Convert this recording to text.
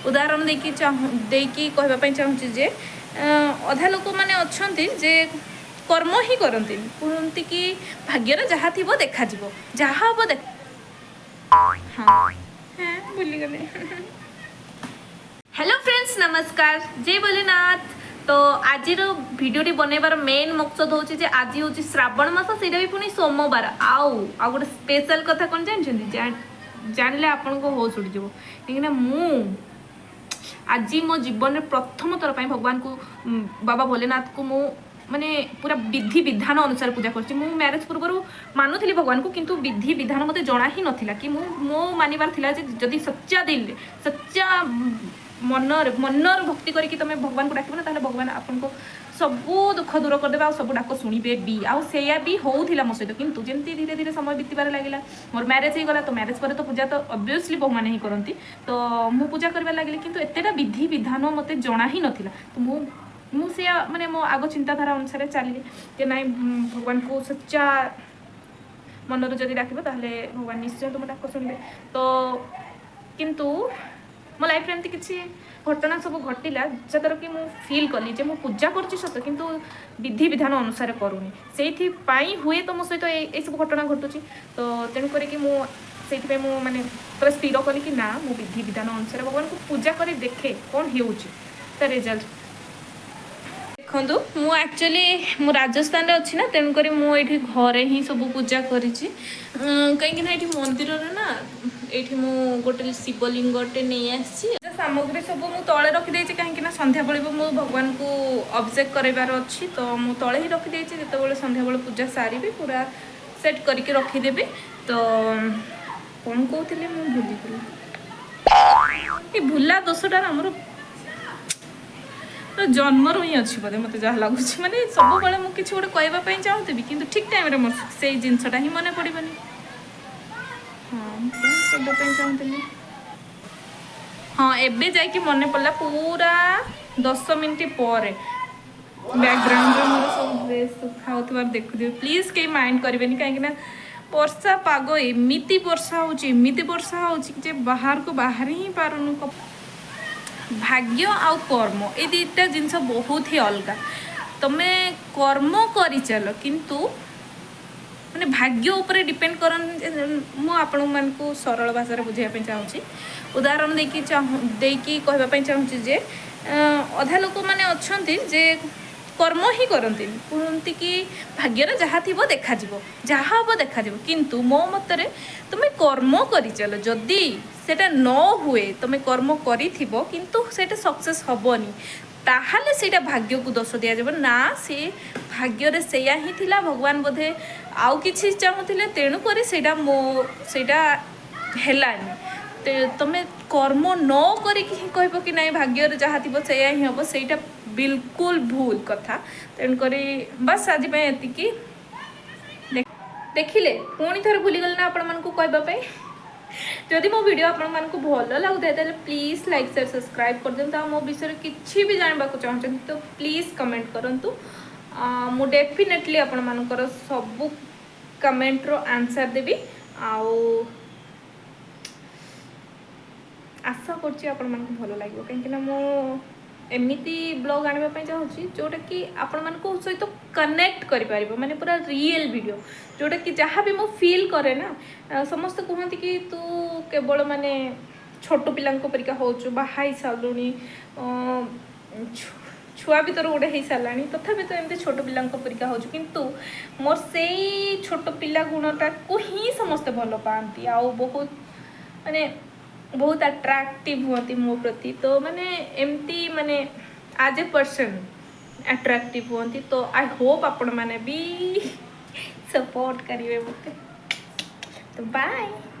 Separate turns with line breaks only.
ଉଦାହରଣ ଦେଇକି ଚାହୁଁ ଦେଇକି କହିବା ପାଇଁ ଚାହୁଁଛି ଯେ ଅଧା ଲୋକମାନେ ଅଛନ୍ତି ଯେ କର୍ମ ହିଁ କରନ୍ତିନି, କୁହନ୍ତି କି ଭାଗ୍ୟରେ ଯାହା ଥିବ ଦେଖାଯିବ, ଯାହା ହବ ଦେଖ। ହଁ ହଁ, ଭୁଲିଗଲେ। ହ୍ୟାଲୋ ଫ୍ରେଣ୍ଡସ୍, ନମସ୍କାର, ଜୟ ଭୋଲେନାଥ। ତ ଆଜିର ଭିଡ଼ିଓଟି ବନେଇବାର ମେନ୍ ମକସଦ ହେଉଛି ଯେ ଆଜି ହେଉଛି ଶ୍ରାବଣ ମାସ, ସେଇଟା ବି ପୁଣି ସୋମବାର। ଆଉ ଆଉ ଗୋଟେ ସ୍ପେଶାଲ କଥା କ'ଣ ଜାଣିଛନ୍ତି? ଜାଣିଲେ ଆପଣଙ୍କ ହୋସ୍ ଉଡ଼ିଯିବ, କାହିଁକିନା ମୁଁ ଆଜି ମୋ ଜୀବନରେ ପ୍ରଥମ ଥର ପାଇଁ ଭଗବାନଙ୍କୁ, ବାବା ଭୋଲେନାଥକୁ ମୁଁ ମାନେ ପୁରା ବିଧି ବିଧାନ ଅନୁସାରେ ପୂଜା କରୁଛି। ମୁଁ ମ୍ୟାରେଜ୍ ପୂର୍ବରୁ ମାନୁଥିଲି ଭଗବାନଙ୍କୁ, କିନ୍ତୁ ବିଧି ବିଧାନ ମୋତେ ଜଣା ହିଁ ନଥିଲା କି ମୁଁ ମୋ ମାନିବାର ଥିଲା ଯେ ଯଦି ସଚ୍ଚା ଦିଲ, ସଚ୍ଚା ମନରେ ମନର ଭକ୍ତି କରିକି ତମେ ଭଗବାନଙ୍କୁ ଡାକିବ ନା, ତାହେଲେ ଭଗବାନ ଆପଣଙ୍କ ସବୁ ଦୁଃଖ ଦୂର କରିଦେବେ ଆଉ ସବୁ ଡାକ ଶୁଣିବେ ବି। ଆଉ ସେଇଆ ବି ହେଉଥିଲା ମୋ ସହିତ। କିନ୍ତୁ ଯେମିତି ଧୀରେ ଧୀରେ ସମୟ ବିତିବାରେ ଲାଗିଲା, ମୋର ମ୍ୟାରେଜ୍ ହେଇଗଲା। ତ ମ୍ୟାରେଜ୍ ପରେ ତ ପୂଜା ତ ଅବଭିୟସଲି ବୋହୂମାନେ ହିଁ କରନ୍ତି। ତ ମୁଁ ପୂଜା କରିବା ଲାଗିଲି, କିନ୍ତୁ ଏତେଟା ବିଧି ବିଧାନ ମୋତେ ଜଣା ହିଁ ନଥିଲା। ତ ମୁଁ ମୁଁ ସେଇଆ ମାନେ ମୋ ଆଗ ଚିନ୍ତାଧାରା ଅନୁସାରେ ଚାଲିଲି ଯେ ନାଇଁ, ଭଗବାନଙ୍କୁ ସଚ୍ଚା ମନରୁ ଯଦି ଡାକିବ, ତାହେଲେ ଭଗବାନ ନିଶ୍ଚୟ ତୁମ ଡାକ ଶୁଣିବେ। ତ କିନ୍ତୁ ମୋ ଲାଇଫ୍ରେ ଏମିତି କିଛି ଘଟଣା ସବୁ ଘଟିଲା, ଯାଦ୍ୱାରା କି ମୁଁ ଫିଲ୍ କଲି ଯେ ମୁଁ ପୂଜା କରୁଛି ସତ, କିନ୍ତୁ ବିଧି ବିଧାନ ଅନୁସାରେ କରୁନି। ସେଇଥିପାଇଁ ହୁଏ ତ ମୋ ସହିତ ଏଇସବୁ ଘଟଣା ଘଟୁଛି। ତ ତେଣୁ କରିକି ମୁଁ ସେଇଥିପାଇଁ ମୁଁ ମାନେ ପୁରା ସ୍ଥିର କଲି କି ନା, ମୁଁ ବିଧି ବିଧାନ ଅନୁସାରେ ଭଗବାନଙ୍କୁ ପୂଜା କରି ଦେଖେ କ'ଣ ହେଉଛି ତା ରେଜଲ୍ଟ। ଦେଖନ୍ତୁ, ମୁଁ ଆକ୍ଚୁଆଲି ମୁଁ ରାଜସ୍ଥାନରେ ଅଛି ନା, ତେଣୁକରି ମୁଁ ଏଇଠି ଘରେ ହିଁ ସବୁ ପୂଜା କରିଛି, କାହିଁକି ନା ଏଇଠି ମନ୍ଦିରରେ ନା। ଏଇଠି ମୁଁ ଗୋଟେ ଶିବଲିଙ୍ଗଟେ ନେଇ ଆସିଛି। ସାମଗ୍ରୀ ସବୁ ମୁଁ ତଳେ ରଖିଦେଇଛି, କାହିଁକି ନା ସନ୍ଧ୍ୟାବେଳେ ବି ମୁଁ ଭଗବାନଙ୍କୁ ଅଭିଷେକ କରାଇବାର ଅଛି। ତ ମୁଁ ତଳେ ହିଁ ରଖିଦେଇଛି। ଯେତେବେଳେ ସନ୍ଧ୍ୟାବେଳେ ପୂଜା ସାରିବି, ପୁରା ସେଟ୍ କରିକି ରଖିଦେବି। ତ କ'ଣ କହୁଥିଲି ମୁଁ ଭୁଲିଗଲି। ଏ ଭୁଲା ଦୋଷଟା ନା ଆମର ତ ଜନ୍ମରୁ ହିଁ ଅଛି ବୋଧେ, ମୋତେ ଯାହା ଲାଗୁଛି। ମାନେ ସବୁବେଳେ ମୁଁ କିଛି ଗୋଟେ କହିବା ପାଇଁ ଚାହୁଁଥିବି, କିନ୍ତୁ ଠିକ୍ ଟାଇମ୍ରେ ମୋର ସେଇ ଜିନିଷଟା ହିଁ ମନେ ପଡ଼ିବନି। ହଁ, ମୁଁ କ'ଣ କହିବା ପାଇଁ ଚାହୁଁଥିଲି? ହଁ, ଏବେ ଯାଇକି ମନେ ପଡ଼ିଲା ପୁରା 10 ମିନିଟ୍ ପରେ। ବ୍ୟାକଗ୍ରାଉଣ୍ଡରେ ମୋର ସବୁ ଡ୍ରେସ୍ ଶୁଖା ହେଉଥିବାର ଦେଖୁଥିବେ। ପ୍ଲିଜ୍ କେହି ମାଇଣ୍ଡ କରିବେନି, କାହିଁକି ନା ବର୍ଷା ପାଗ, ଏମିତି ବର୍ଷା ହେଉଛି, ଏମିତି ବର୍ଷା ହେଉଛି ଯେ ବାହାରକୁ ବାହାରି ହିଁ ପାରୁନୁ। ଭାଗ୍ୟ ଆଉ କର୍ମ, ଏଇ ଦୁଇଟା ଜିନିଷ ବହୁତ ହି ଅଲଗା। ତମେ କର୍ମ କରିଚାଲ, କିନ୍ତୁ ମାନେ ଭାଗ୍ୟ ଉପରେ ଡିପେଣ୍ଡ କରନ୍ତି। ମୁଁ ଆପଣମାନଙ୍କୁ ସରଳ ଭାଷାରେ ବୁଝାଇବା ପାଇଁ ଚାହୁଁଛି। ଉଦାହରଣ ଦେଇକି ଚାହୁଁ ଦେଇକି କହିବା ପାଇଁ ଚାହୁଁଛି ଯେ ଅଧା ଲୋକମାନେ ଅଛନ୍ତି ଯେ କର୍ମ ହିଁ କରନ୍ତିନି, କୁହନ୍ତି କି ଭାଗ୍ୟରେ ଯାହା ଥିବ ଦେଖାଯିବ, ଯାହା ହବ ଦେଖାଯିବ। କିନ୍ତୁ ମୋ ମତରେ ତୁମେ କର୍ମ କରିଚାଲ, ଯଦି ସେଇଟା ନ ହୁଏ, ତୁମେ କର୍ମ କରିଥିବ କିନ୍ତୁ ସେଇଟା ସକ୍ସେସ୍ ହେବନି, ତାହେଲେ ସେଇଟା ଭାଗ୍ୟକୁ ଦୋଷ ଦିଆଯିବ ନା, ସେ ଭାଗ୍ୟରେ ସେଇଆ ହିଁ ଥିଲା, ଭଗବାନ ବୋଧେ ଆଉ କିଛି ଚାହୁଁଥିଲେ, ତେଣୁକରି ସେଇଟା ମୋ ସେଇଟା ହେଲାନି। ତମେ କର୍ମ ନ କରିକି ହିଁ କହିବ କି ନାଇଁ, ଭାଗ୍ୟରେ ଯାହା ଥିବ ସେଇଆ ହିଁ ହେବ, ସେଇଟା ବିଲକୁଲ ଭୁଲ କଥା। ତେଣୁକରି ବାସ୍, ଆଜି ପାଇଁ ଏତିକି। ଦେଖିଲେ, ପୁଣି ଥରେ ଭୁଲିଗଲି ନା ଆପଣମାନଙ୍କୁ କହିବା ପାଇଁ। ଯଦି ମୋ ଭିଡ଼ିଓ ଆପଣମାନଙ୍କୁ ଭଲ ଲାଗୁଥାଏ, ତାହେଲେ ପ୍ଲିଜ୍ ଲାଇକ୍, ସେୟାର, ସବସ୍କ୍ରାଇବ୍ କରିଦିଅନ୍ତୁ। ଆଉ ମୋ ବିଷୟରେ କିଛି ବି ଜାଣିବାକୁ ଚାହୁଁଛନ୍ତି ତ ପ୍ଲିଜ୍ କମେଣ୍ଟ କରନ୍ତୁ। ମୁଁ ଡେଫିନେଟଲି ଆପଣମାନଙ୍କର ସବୁ କମେଣ୍ଟର ଆନ୍ସର୍ ଦେବି। ଆଉ ଆଶା କରୁଛି ଆପଣମାନଙ୍କୁ ଭଲ ଲାଗିବ, କାହିଁକିନା ମୁଁ ଏମିତି ବ୍ଲଗ୍ ଆଣିବା ପାଇଁ ଚାହୁଁଛି ଯେଉଁଟାକି ଆପଣମାନଙ୍କ ସହିତ କନେକ୍ଟ କରିପାରିବ, ମାନେ ପୁରା ରିଏଲ୍ ଭିଡ଼ିଓ, ଯେଉଁଟାକି ଯାହା ବି ମୁଁ ଫିଲ୍ କରେ ନା। ସମସ୍ତେ କୁହନ୍ତି କି ତୁ କେବଳ ମାନେ ଛୋଟ ପିଲାଙ୍କ ପରିକା ହେଉଛୁ, ବାହା ହେଇ ସାରିଲୁଣି, ଛୁଆ ବି ତୋର ଗୋଟେ ହେଇସାରିଲାଣି, ତଥାପି ତ ଏମିତି ଛୋଟ ପିଲାଙ୍କ ପରିକା ହେଉଛୁ। କିନ୍ତୁ ମୋର ସେଇ ଛୋଟ ପିଲା ଗୁଣଟାକୁ ହିଁ ସମସ୍ତେ ଭଲ ପାଆନ୍ତି ଆଉ ବହୁତ ମାନେ ବହୁତ ଆଟ୍ରାକ୍ଟିଭ୍ ହୁଅନ୍ତି ମୋ ପ୍ରତି। ତ ମାନେ ଏମିତି ମାନେ ଆଜ୍ ଏ ପର୍ସନ୍ ଆଟ୍ରାକ୍ଟିଭ୍ ହୁଅନ୍ତି। ତ I Hope ଆପଣମାନେ ବି ସପୋର୍ଟ କରିବେ ମୋତେ। ତ ବାଏ।